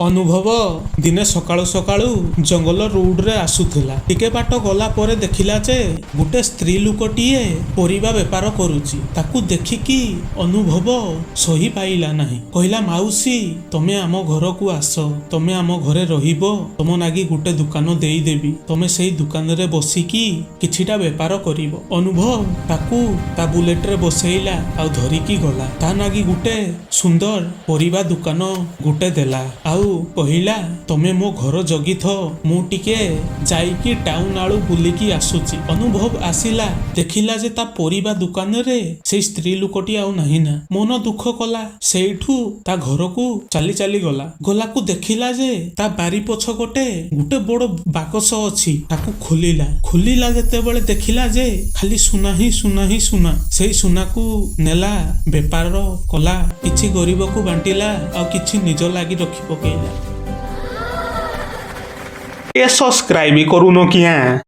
ଅନୁଭବ ଦିନେ ସକାଳୁ ସକାଳୁ ଜଙ୍ଗଲ ରୋଡରେ ଆସୁଥିଲା। ଟିକେ ବାଟ ଗଲା ପରେ ଦେଖିଲା ଯେ ଗୋଟେ ସ୍ତ୍ରୀ ଲୋକଟିଏ ପରିବା ବେପାର କରୁଛି। ତାକୁ ଦେଖିକି ଅନୁଭବ ସହି ପାଇଲା ନାହିଁ। କହିଲା, "ମାଉସୀ, ତମେ ଆମ ଘରକୁ ଆସ। ତମେ ଆମ ଘରେ ରହିବ। ତମ ନାଗି ଗୋଟେ ଦୋକାନ ଦେଇଦେବି। ତମେ ସେଇ ଦୋକାନରେ ବସିକି କିଛିଟା ବେପାର କରିବ।" ଅନୁଭବ ତାକୁ ତା ବୁଲେଟରେ ବସେଇଲା ଆଉ ଧରିକି ଗଲା। ତା ନାଗି ଗୋଟେ ସୁନ୍ଦର ପରିବା ଦୋକାନ ଗୋଟେ ଦେଲା ଆଉ କହିଲା, "ତମେ ମୋ ଘର ଜଗିଥ, ମୁଁ ଟିକେ ଯାଇକି ଟାଉନ ଆଡୁ ବୁଲିକି ଆସୁଛି।" ଅନୁଭବ ଆସିଲା, ଦେଖିଲା ଯେ ତା ପରିବା ଦୋକାନରେ ସେଇ ସ୍ତ୍ରୀ ଲୋକଟି ଆଉ ନାହିଁ ନା। ମନ ଦୁଃଖ କଲା। ସେଇଠୁ ତା ଘରକୁ ଚାଲି ଚାଲି ଗଲା। ଗଲାକୁ ଦେଖିଲା ଯେ ତା ବାରି ପଛ ଗୋଟେ ଗୋଟେ ବଡ ବାକସ ଅଛି। ତାକୁ ଖୋଲିଲା। ଖୋଲିଲା ଯେତେବେଳେ ଦେଖିଲା ଯେ ଖାଲି ସୁନା ହିଁ ସୁନା ହିଁ ସୁନା। ସେଇ ସୁନାକୁ ନେଲା, ବେପାର କଲା, କିଛି ଗରିବକୁ ବାଣ୍ଟିଲା ଆଉ କିଛି ନିଜ ଲାଗି ରଖି ପକେଇଲା। ଏ ସବସ୍କ୍ରାଇବ କରୁନ କିଆଁ?